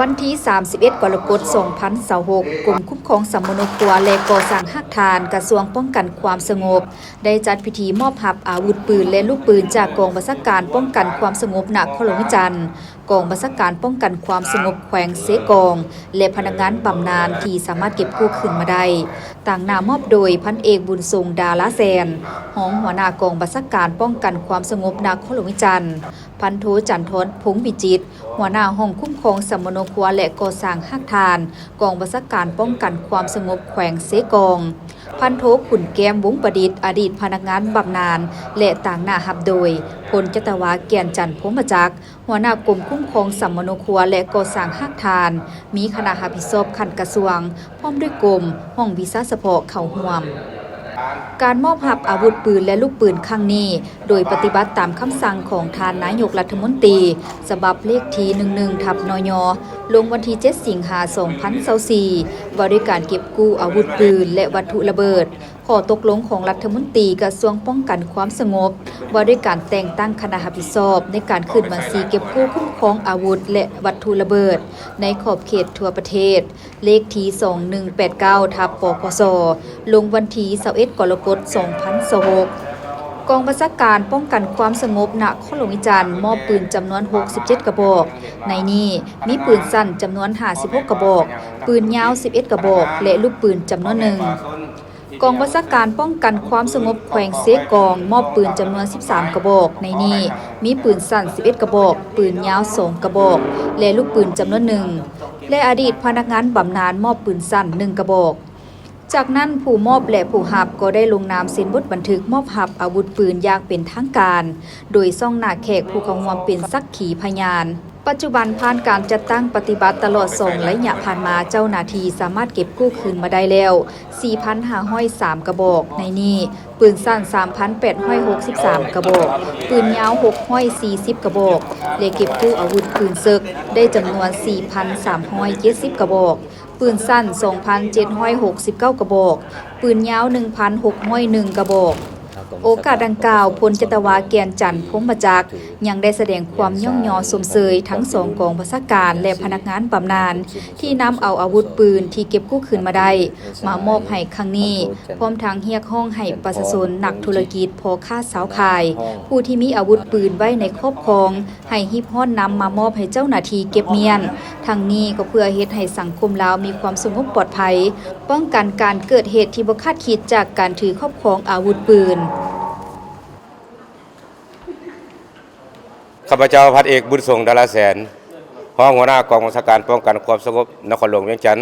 ວັນທີສາມສິບເອັດ ກໍລະກົດ ສອງພັນຊາວຫົກ ກົມຄຸ້ມຄອງສຳມະໂນຄົວ ແລະ ກໍ່ສ້າງຮາກຖານ ກະຊວງປ້ອງກັນຄວາມສະຫງົບ ໄດ້ຈັດພິທີມອບຮັບອາວຸດປືນ ແລະ ລູກປືນ ຈາກກອງບັນຊາການປ້ອງກັນຄວາມສະຫງົບນະຄອນຫຼວງວຽງຈັນ, ກອງບັນຊາການປ້ອງກັນຄວາມສະຫງົບແຂວງເຊກອງ ແລະ ພະນັກງານບຳນານທີ່ສາມາດເກັບກູ້ຄືນມາໄດ້. ຕາງໜ້າມອບໂດຍ ພັນເອກ ບຸນສົງ ດາລາແສນ, ຮອງຫົວໜ້າກອງບັນຊາການປ້ອງກັນຄວາມສະຫງົບນະຄອນຫຼວງວຽງຈັນ, ພັນໂທ ຈັນທອນ ພົງວິຈິດ, ຫົວໜ້າຫ້ອງຄຸ້ມຄອງສຳມະໂນຄົວ ແລະ ກໍ່ສ້າງຮາກຖານ ກອງບັນຊາການປ້ອງກັນຄວາມສະຫງົບແຂວງເຊກອງ, ພັນໂທ ຂຸນແກ້ມ ວົງປະດິດ, ອະດີດພະນັກງານບຳນານ ແລະ ຕາງໜ້າຮັບໂດຍ ພົນຈັດຕະວາ ແກ່ນຈັນ ພົມມະຈັກ, ຫົວໜ້າກົມຄຸ້ມຄອງສຳມະໂນຄົວ ແລະ ກໍ່ສ້າງຮາກຖານ, ມີຄະນະຮັບຜິດຊອບຂັ້ນກະຊວງ ພ້ອມດ້ວຍກົມ, ຫ້ອງວິຊາສະເພາະເຂົ້າຮ່ວມ. ການມອບຮັບອາວຸດປືນ ແລະ ລູກປືນຄັ້ງນີ້ ໂດຍປະຕິບັດຕາມຄຳສັ່ງຂອງທ່ານນາຍົກລັດຖະມົນຕີ ສະບັບເລກທີ ໜຶ່ງໜຶ່ງ ທັບ ນຍ ລົງວັນທີ ເຈັດ ສິງຫາ ສອງພັນຊາວສີ່ ວ່າດ້ວຍການເກັບກູ້ອາວຸດປືນ ແລະ ວັດຖຸລະເບີດ, ຂໍ້ຕົກລົງຂອງລັດຖະມົນຕີກະຊວງປ້ອງກັນຄວາມສະຫງົບ ວ່າດ້ວຍການແຕ່ງຕັ້ງຄະນະຮັບຜິດຊອບໃນການຂຶ້ນບັນຊີເກັບກູ້ຄຸ້ມຄອງອາວຸດ ແລະ ວັດຖຸລະເບີດ ໃນຂອບເຂດທົ່ວປະເທດ ເລກທີ ສອງໜຶ່ງແປດເກົ້າ ທັບ ປກສ ລົງວັນທີ ຊາວເອັດ ກໍລະກົດ ສອງພັນຊາວຫົກ. ກອງບັນຊາການປ້ອງກັນຄວາມສະຫງົບນະຄອນຫຼວງວຽງຈັນ ມອບປືນຈຳນວນ ຫົກສິບເຈັດ ກະບອກ, ໃນນີ້ມີປືນສັ້ນຈຳນວນ ຫ້າສິບຫົກ ກະບອກ, ປືນຍາວ ສິບເອັດ ກະບອກ ແລະ ລູກປືນຈຳນວນໜຶ່ງ. ກອງບັນຊາການປ້ອງກັນຄວາມສະຫງົບແຂວງເຊກອງ ມອບປືນຈຳນວນ ສິບສາມ ກະບອກ, ໃນນີ້ມີປືນສັ້ນ ສິບເອັດ ກະບອກ, ປືນຍາວ ສອງ ກະບອກ ແລະ ລູກປືນຈຳນວນໜຶ່ງ ແລະ ອະດີດພະນັກງານບຳນານມອບປືນສັ້ນ ໜຶ່ງ ກະບອກ. ຈາກນັ້ນ ຜູ້ມອບ ແລະ ຜູ້ຮັບກໍໄດ້ລົງນາມເຊັນບົດບັນທຶກມອບຮັບອາວຸດປືນຢ່າງເປັນທາງການ ໂດຍຊ່ອງໜ້າແຂກຜູ້ເຂົ້າຮ່ວມເປັນສັກຂີພະຍານ. ປັດຈຸບັນຜ່ານການຈັດຕັ້ງປະຕິບັດຕະຫຼອດສອງໄລຍະຜ່ານມາ, ເຈົ້າໜ້າທີ່ສາມາດເກັບກູ້ຄືນມາໄດ້ແລ້ວ ສີ່ພັນຫ້າຮ້ອຍສາມ ກະບອກ, ໃນນີ້ ປືນສັ້ນ ສາມພັນແປດຮ້ອຍຫົກສິບສາມ ກະບອກ, ປືນຍາວ ຫົກຮ້ອຍສີ່ສິບ ກະບອກ ແລະ ເກັບກູ້ອາວຸດປືນເສິກໄດ້ຈຳນວນ ສີ່ພັນສາມຮ້ອຍເຈັດສິບ ກະບອກ, ປືນສັ້ນ ສອງພັນເຈັດຮ້ອຍຫົກສິບເກົ້າ ກະບອກ, ປືນຍາວ ໜຶ່ງພັນຫົກຮ້ອຍໜຶ່ງ ກະບອກ. ໂອກາດດັ່ງກ່າວ, ພົນຈັດຕະວາ ແກ່ນຈັນ ພົມມະຈັກ ຍັງໄດ້ສະແດງຄວາມຍ້ອງຍໍຊົມເຊີຍທັງສອງກອງບັນຊາການ ແລະ ພະນັກງານບຳນານ ທີ່ນຳເອົາອາວຸດປືນທີ່ເກັບກູ້ຄືນມາໄດ້ ມາມອບໃຫ້ຄັ້ງນີ້, ພ້ອມທັງຮຽກຮ້ອງໃຫ້ປະຊາຊົນ, ນັກທຸລະກິດ, ພໍ່ຄ້າຊາວຂາຍ, ຜູ້ທີ່ມີອາວຸດປືນໄວ້ໃນຄອບຄອງ ໃຫ້ຮີບຮ້ອນນຳມາມອບໃຫ້ເຈົ້າໜ້າທີ່ເກັບມ້ຽນ. ທັງນີ້ກໍເພື່ອເຮັດໃຫ້ສັງຄົມລາວມີຄວາມສະຫງົບປອດໄພ, ປ້ອງກັນການເກີດເຫດທີ່ບໍ່ຄາດຄິດຈາກການຖືຄອບຄອງອາວຸດປືນ. ຂ້າພະເຈົ້າ ພັນເອກ ບຸນສົງ ດາລາແສນ, ຮອງຫົວໜ້າກອງບັນຊາການປ້ອງກັນຄວາມສະຫງົບນະຄອນຫຼວງວຽງຈັນ.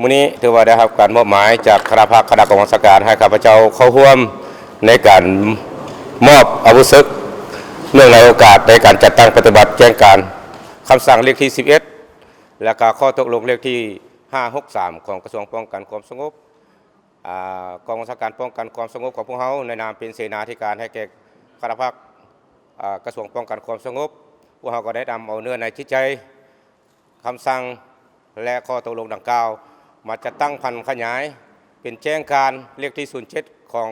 ມື້ນີ້ຖືວ່າໄດ້ຮັບການມອບໝາຍຈາກຄະນະພັກ, ຄະນະກອງບັນຊາການ ໃຫ້ຂ້າພະເຈົ້າເຂົ້າຮ່ວມໃນການມອບອາວຸດເສິກ ເນື່ອງໃນໂອກາດໃນການຈັດຕັ້ງປະຕິບັດແຈ້ງການຄຳສັ່ງເລກທີ ສິບເອັດ ແລະ ກໍຂໍ້ຕົກລົງເລກທີ ຫ້າຫົກສາມ ຂອງກະຊວງປ້ອງກັນຄວາມສະຫງົບ. ອາ ກອງບັນຊາການປ້ອງກັນຄວາມສະຫງົບຂອງພວກເຮົາ ໃນນາມເປັນເສນາທິການໃຫ້ແກ່ຄະນະພັກ, ອາ ກະຊວງປ້ອງກັນຄວາມສະຫງົບ, ພວກເຮົາກໍໄດ້ນຳເອົາເນື້ອໃນຈິດໃຈ ຄຳສັ່ງ ແລະ ຂໍ້ຕົກລົງດັ່ງກ່າວ ມາຈັດຕັ້ງຜັນຂະຫຍາຍເປັນແຈ້ງການເລກທີ ສູນເຈັດ ຂອງ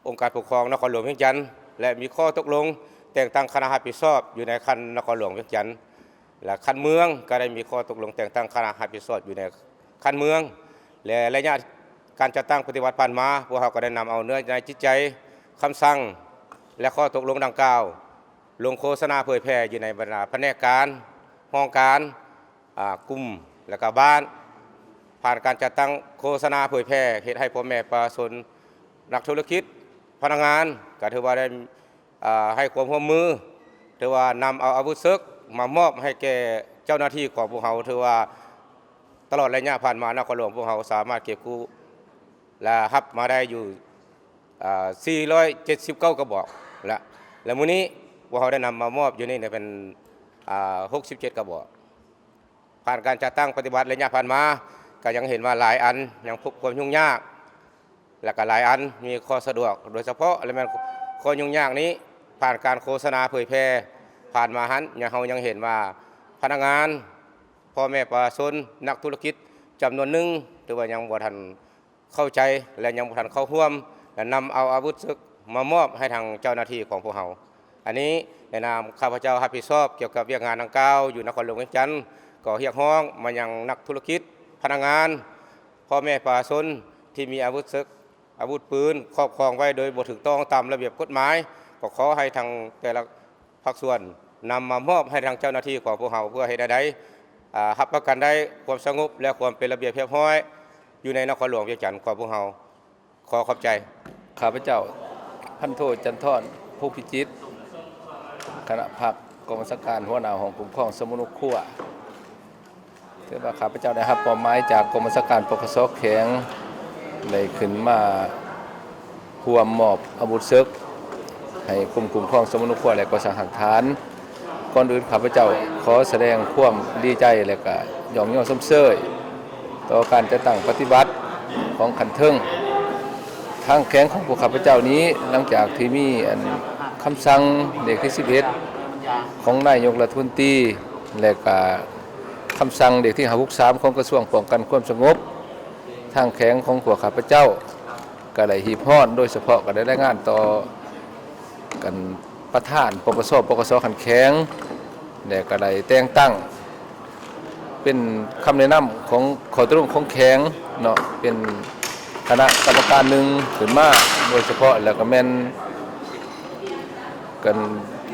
ອົງການປົກຄອງນະຄອນຫຼວງວຽງຈັນ ແລະ ມີຂໍ້ຕົກລົງແຕ່ງຕັ້ງຄະນະຮັບຜິດຊອບຢູ່ໃນຂັ້ນນະຄອນຫຼວງວຽງຈັນ ແລະ ຂັ້ນເມືອງກໍໄດ້ມີຂໍ້ຕົກລົງແຕ່ງຕັ້ງຄະນະຮັບຜິດຊອບຢູ່ໃນຂັ້ນເມືອງ ແລະ ໄລຍະການຈັດຕັ້ງປະຕິບັດຜ່ານມາ, ພວກເຮົາກໍໄດ້ນຳເອົາເນື້ອໃນຈິດໃຈ, ຄຳສັ່ງ ແລະ ຂໍ້ຕົກລົງດັ່ງກ່າວ ລົງໂຄສະນາເຜີຍແຜ່ຢູ່ໃນບັນດາພະແນກການ, ຫ້ອງການ, ອາ, ກຸ່ມ ແລະ ກະບ້ານ. ຜ່ານການຈັດຕັ້ງໂຄສະນາເຜີຍແຜ່ ເຮັດໃຫ້ພໍ່ແມ່ປະຊາຊົນ, ນັກທຸລະກິດ, ພະນັກງານ ກໍຖືວ່າໄດ້, ອາ, ໃຫ້ຄວາມຮ່ວມມື, ຖືວ່ານຳເອົາອາວຸດເສິກມາມອບໃຫ້ແກ່ເຈົ້າໜ້າທີ່ຂອງພວກເຮົາ. ຖືວ່າຕະຫຼອດໄລຍະຜ່ານມາ ນະຄອນຫຼວງພວກເຮົາສາມາດເກັບກູ້ ແລະ ຮັບມາໄດ້ຢູ່ ອາ ສີ່ຮ້ອຍເຈັດສິບເກົ້າກະບອກລະ ແລະ ມື້ນີ້ພວກເຮົາໄດ້ນຳມາມອບຢູ່ນີ້ເປັນ ອາ ຫົກສິບເຈັດກະບອກ. ຜ່ານການຈັດຕັ້ງປະຕິບັດໄລຍະຜ່ານມາ ກະຍັງເຫັນວ່າຫຼາຍອັນຍັງພົບຄວາມຫຍຸ້ງຍາກ ແລະ ກະຫຼາຍອັນມີຂໍ້ສະດວກ ໂດຍສະເພາະ ແລະ ແມ່ນຂໍ້ຫຍຸ້ງຍາກນີ້ ຜ່ານການໂຄສະນາເຜີຍແຜ່ຜ່ານມາຫັ້ນ ເຮົາຍັງເຫັນວ່າພະນັກງານ, ພໍ່ແມ່ປະຊາຊົນ, ນັກທຸລະກິດຈຳນວນໜຶ່ງ ຖືວ່າຍັງບໍ່ທັນ ເຂົ້າໃຈ ແລະ ຍັງບໍ່ທັນເຂົ້າຮ່ວມ ແລະ ນຳເອົາອາວຸດເສິກ ມາມອບໃຫ້ທາງເຈົ້າໜ້າທີ່ຂອງພວກເຮົາ. ອັນນີ້ໃນນາມຂ້າພະເຈົ້າຮັບຜິດຊອບກ່ຽວກັບວຽກງານດັ່ງກ່າວຢູ່ນະຄອນຫຼວງວຽງຈັນ ກໍຮຽກຮ້ອງມາຍັງນັກທຸລະກິດ, ພະນັກງານ, ພໍ່ແມ່ປະຊາຊົນທີ່ມີອາວຸດເສິກ, ອາວຸດປືນຄອບຄອງໄວ້ໂດຍບໍ່ຖືກຕ້ອງຕາມລະບຽບກົດໝາຍ, ກໍຂໍໃຫ້ທາງແຕ່ລະພາກສ່ວນນຳມາມອບໃຫ້ທາງເຈົ້າໜ້າທີ່ຂອງພວກເຮົາ ເພື່ອເຮັດແນວໃດ ອາ ຮັບປະກັນໄດ້ຄວາມສະຫງົບ ແລະ ຄວາມເປັນລະບຽບຮຽບຮ້ອຍຢູ່ໃນນະຄອນຫຼວງວຽງຈັນຂອງພວກເຮົາ. ຂໍຂອບໃຈ. ຂ້າພະເຈົ້າ ພັນໂທ ຈັນທອນ ພົງພິຈິດ, ຄະນະພັກ ກອງບັນຊາການ ຫົວໜ້າຫ້ອງຄຸ້ມຄອງສຳມະໂນຄົວ. ຖືວ່າຂ້າພະເຈົ້າໄດ້ຮັບມອບໝາຍຈາກກອງບັນຊາການ ປກສ ແຂວງ ໄດ້ຂຶ້ນມາຮ່ວມມອບອາວຸດເສິກໃຫ້ກົມຄຸ້ມຄອງສຳມະໂນຄົວ ແລະ ກໍ່ສ້າງຮາກຖານ. ກ່ອນອື່ນ ຂ້າພະເຈົ້າຂໍສະແດງຄວາມດີໃຈ ແລະ ກະຍ້ອງຍໍຊົມເຊີຍຕໍ່ການຈັດຕັ້ງປະຕິບັດຂອງຂັ້ນເທິງ. ທາງແຂວງຂອງພວກຂ້າພະເຈົ້ານີ້ ຫຼັງຈາກທີ່ມີ ອັນ ຄຳສັ່ງເລກທີສິບເອັດຂອງນາຍົກລັດຖະມົນຕີ ແລະ ກະຄຳສັ່ງເລກທີຫ້າຫົກສາມຂອງກະຊວງປ້ອງກັນຄວາມສະຫງົບ, ທາງແຂວງຂອງພວກຂ້າພະເຈົ້າ ກະໄດ້ຮີບຮ້ອນ ໂດຍສະເພາະກະໄດ້ລາຍງານຕໍ່ ກັນ ປະທານ ປກສ ປກສ ຂັ້ນແຂວງ ແລະ ກະໄດ້ແຕ່ງຕັ້ງເປັນຄຳແນະນຳຂອງຂໍ້ຕົກລົງຂອງແຂວງເນາະ ເປັນຄະນະກຳມະການໜຶ່ງຂຶ້ນມາໂດຍສະເພາະ ແລ້ວກະແມ່ນ ກັນ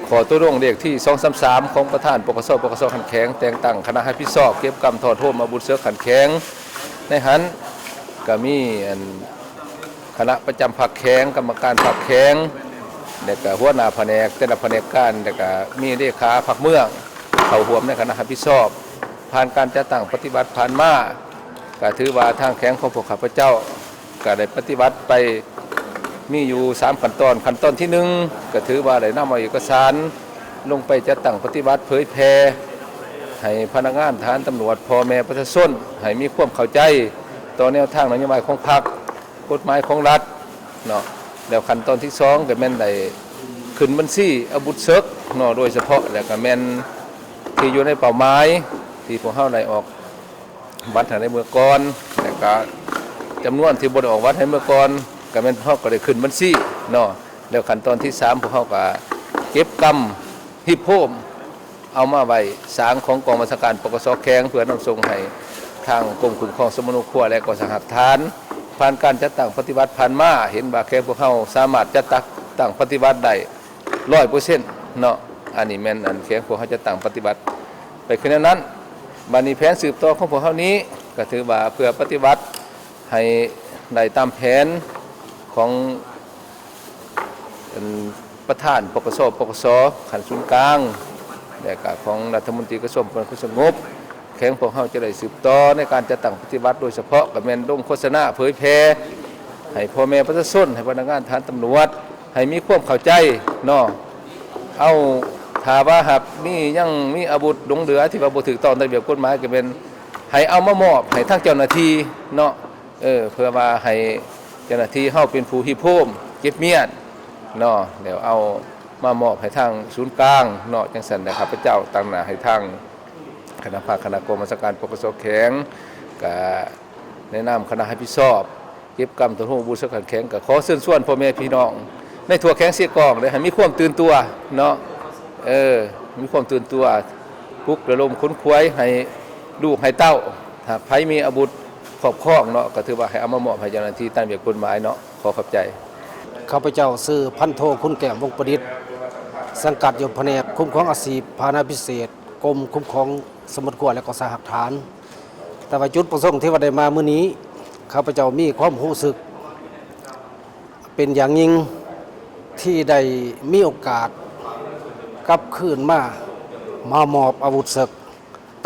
ຂໍ້ຕົກລົງເລກທີສອງສາມສາມຂອງປະທານ ປກສ ປກສ ຂັ້ນແຂວງ ແຕ່ງຕັ້ງຄະນະຮັບຜິດຊອບເກັບກຳທອດໂຮມອາວຸດເສິກຂັ້ນແຂວງ. ໃນຫັ້ນກະມີ ອັນ ຄະນະປະຈຳພັກແຂວງ, ກຳມະການພັກແຂວງ ແລະກະຫົວໜ້າພະແນກ ແຕ່ລະພະແນກການ ແລະກະມີເລຂາພັກເມືອງເຂົ້າຮ່ວມໃນຄະນະຮັບຜິດຊອບ. ຜ່ານການຈັດຕັ້ງປະຕິບັດຜ່ານມາ ກະຖືວ່າທາງແຂວງຂອງພວກຂ້າພະເຈົ້າ ກະໄດ້ປະຕິບັດໄປມີຢູ່ສາມຂັ້ນຕອນ. ຂັ້ນຕອນທີໜຶ່ງ ກະຖືວ່າໄດ້ນຳເອົາເອກະສານລົງໄປຈັດຕັ້ງປະຕິບັດເຜີຍແຜ່ໃຫ້ພະນັກງານ, ທະຫານ, ຕຳຫຼວດ, ພໍ່ແມ່ປະຊາຊົນ ໃຫ້ມີຄວາມເຂົ້າໃຈຕໍ່ແນວທາງນະໂຍບາຍຂອງພັກ, ກົດໝາຍຂອງລັດເນາະ. ແລ້ວຂັ້ນຕອນທີສອງ ກະແມ່ນໄດ້ຂຶ້ນບັນຊີອາວຸດເສິກເນາະ ໂດຍສະເພາະ ແລ້ວກະແມ່ນທີ່ຢູ່ໃນເປົ້າໝາຍທີ່ພວກເຮົາໄດ້ອອກ ບັດໃຫ້ໃນເມື່ອກ່ອນ ແລ້ວກະຈຳນວນທີ່ບໍ່ໄດ້ອອກບັດໃຫ້ເມື່ອກ່ອນ ກະແມ່ນເຮົາກະໄດ້ຂຶ້ນບັນຊີເນາະ. ແລ້ວຂັ້ນຕອນທີສາມ ພວກເຮົາກະເກັບກຳຮີບໂຮມ ເອົາມາໄວ້ສາງຂອງກອງບັນຊາການ ປກສ ແຂວງ ເພື່ອນຳສົ່ງໃຫ້ທາງກົມຄຸ້ມຄອງສຳມະໂນຄົວ ແລະ ກໍ່ສ້າງຮາກຖານ. ຜ່ານການຈັດຕັ້ງປະຕິບັດຜ່ານມາ ເຫັນວ່າແຂວງພວກເຮົາສາມາດຈັດຕັ້ງປະຕິບັດໄດ້ ຮ້ອຍເປີເຊັນເນາະ. ອັນນີ້ແມ່ນອັນແຂວງພວກເຮົາຈັດຕັ້ງປະຕິບັດໄປຄືແນວນັ້ນ. ບາດນີ້ແຜນສືບຕໍ່ຂອງພວກເຮົານີ້ ກະຖືວ່າເພື່ອປະຕິບັດໃຫ້ໄດ້ຕາມແຜນຂອງ ອັນ ປະທານ ປກສ ປກສ ຂັ້ນສູນກາງ ແລະກະຂອງລັດຖະມົນຕີກະຊວງປ້ອງກັນຄວາມສະຫງົບ. ແຂວງພວກເຮົາຈະໄດ້ສືບຕໍ່ໃນການຈັດຕັ້ງປະຕິບັດ ໂດຍສະເພາະກະແມ່ນລົງໂຄສະນາເຜີຍແຜ່ໃຫ້ພໍ່ແມ່ປະຊາຊົນ, ໃຫ້ພະນັກງານ, ທະຫານ, ຕຳຫຼວດ ໃຫ້ມີຄວາມເຂົ້າໃຈເນາະ. ເອົາ ຖ້າວ່າຫາກມີ ຍັງມີອາວຸດຫຼົງເຫຼືອທີ່ວ່າບໍ່ຖືກຕ້ອງຕາມລະບຽບກົດໝາຍ ກະແມ່ນໃຫ້ເອົາມາມອບໃຫ້ທາງເຈົ້າໜ້າທີ່ເນາະ. ເອີ ເພື່ອວ່າໃຫ້ເຈົ້າໜ້າທີ່ເຮົາເປັນຜູ້ຮີບໂຮມເກັບມຽນເນາະ ແລ້ວເອົາມາມອບໃຫ້ທາງສູນກາງເນາະ. ຈັ່ງຊັ້ນແຫຼະ ຂ້າພະເຈົ້າຕາງໜ້າໃຫ້ທາງຄະນະພັກ ຄະນະກອງບັນຊາການ ປກສ ແຂວງ ກະໃນນາມຄະນະຮັບຜິດຊອບ ເກັບກຳທອດໂຮມອາວຸດເສິກຂັ້ນແຂວງ ກະຂໍເຊີນຊວນພໍ່ແມ່ພີ່ນ້ອງໃນທົ່ວແຂວງເຊກອງ ໄດ້ໃຫ້ມີຄວາມຕື່ນຕົວເນາະ. ເອີ ມີຄວາມຕື່ນຕົວ ປຸກລະດົມຂົນຂວາຍໃຫ້ລູກໃຫ້ເຕົ້າ. ຫາກໃຜມີອາວຸດຄອບຄອງເນາະ ກະຖືວ່າໃຫ້ເອົາມາມອບໃຫ້ເຈົ້າໜ້າທີ່ຕາມລະບຽບກົດໝາຍເນາະ. ຂໍຂອບໃຈ. ຂ້າພະເຈົ້າຊື່ ພັນໂທ ຂຸນແກ້ມ ວົງປະດິດ, ສັງກັດຢູ່ພະແນກຄຸ້ມຄອງອາຊີບ ພາຫະນະພິເສດ ກົມຄຸ້ມຄອງສຳມະໂນຄົວ ແລະ ກໍ່ສ້າງຮາກຖານ. ແຕ່ວ່າຈຸດປະສົງທີ່ວ່າໄດ້ມາມື້ນີ້ ຂ້າພະເຈົ້າມີຄວາມຮູ້ສຶກເປັນຢ່າງຍິ່ງ ທີ່ໄດ້ມີໂອກາດກັບຄືນມາ ມາມອບອາວຸດເສິກ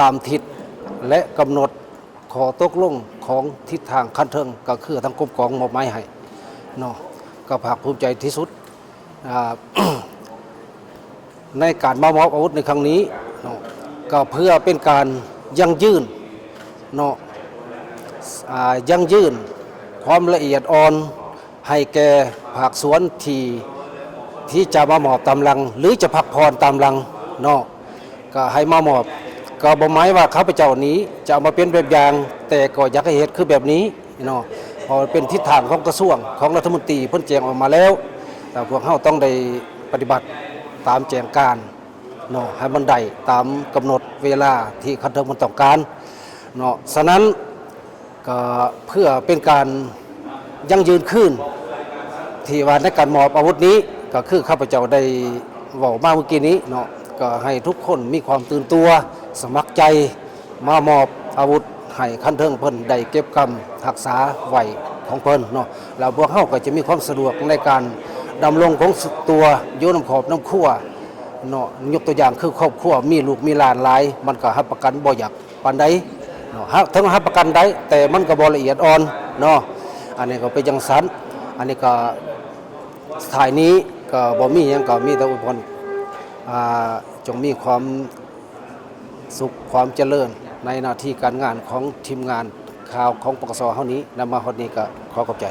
ຕາມທິດ ແລະ ກຳນົດຂໍ້ຕົກລົງຂອງທິດທາງຂັ້ນເທິງ ກໍຄືທາງກົມກອງມອບໝາຍໃຫ້ເນາະ ກໍພາກພູມໃຈທີ່ສຸດ. ອ່າ ໃນການມາມອບອາວຸດໃນຄັ້ງນີ້ເນາະ ກໍເພື່ອເປັນການຢັ້ງຢືນເນາະ ອ່າ ຢັ້ງຢືນຄວາມລະອຽດອ່ອນໃຫ້ແກ່ພາກສ່ວນທີ່ ທີ່ຈະມາມອບຕາມຫຼັງ ຫຼື ຈະພັກຜ່ອນຕາມຫຼັງເນາະ. ກໍໃຫ້ມາມອບ ກໍບໍ່ໝາຍວ່າຂ້າພະເຈົ້ານີ້ຈະເອົາມາເປັນແບບຢ່າງ ແຕ່ກໍຢາກໃຫ້ເຮັດຄືແບບນີ້ເນາະ ເພາະເປັນທິດທາງຂອງກະຊວງ ຂອງລັດຖະມົນຕີເພິ່ນແຈ້ງອອກມາແລ້ວ ແຕ່ພວກເຮົາຕ້ອງໄດ້ປະຕິບັດຕາມແຈ້ງການເນາະ ໃຫ້ມັນໄດ້ຕາມກຳນົດເວລາທີ່ຄັນເທີງມັນຕ້ອງການເນາະ. ສະນັ້ນກໍເພື່ອເປັນການຢັ້ງຢືນຄືນ ທີ່ວ່າໃນການມອບອາວຸດນີ້ ກໍຄືຂ້າພະເຈົ້າໄດ້ເວົ້າມາເມື່ອກີ້ນີ້ເນາະ ກໍໃຫ້ທຸກຄົນມີຄວາມຕື່ນຕົວ ສະໝັກໃຈ ມາມອບອາວຸດໃຫ້ຄັນເທີງເພິ່ນໄດ້ເກັບກຳຮັກສາໄວ້ຂອງເພິ່ນເນາະ ແລ້ວພວກເຮົາກໍຈະມີຄວາມສະດວກໃນການດຳລົງຂອງຕົວຢູ່ນຳຄອບນຳຄົວເນາະ. ຍົກຕົວຢ່າງຄືຄອບຄົວມີລູກມີຫຼານຫຼາຍ ມັນກໍຮັບປະກັນບໍ່ຢາກປານໃດເນາະ ເຖິງຮັບປະກັນໄດ້ ແຕ່ມັນກໍບໍ່ລະອຽດອ່ອນເນາະ. ອັນນີ້ກໍເປັນຈັ່ງຊັ້ນ ອັນນີ້ກໍ ທ້າຍນີ້ກໍບໍ່ມີຫຍັງ ກໍມີແຕ່ອວຍພອນ ອ່າ ຈົ່ງມີຄວາມສຸກຄວາມຈະເລີນໃນໜ້າທີ່ການງານຂອງທີມງານຂ່າວຂອງ ປກສ ເຮົານີ້. ນຳມາຮອດນີ້ກໍຂໍຂອບໃຈ.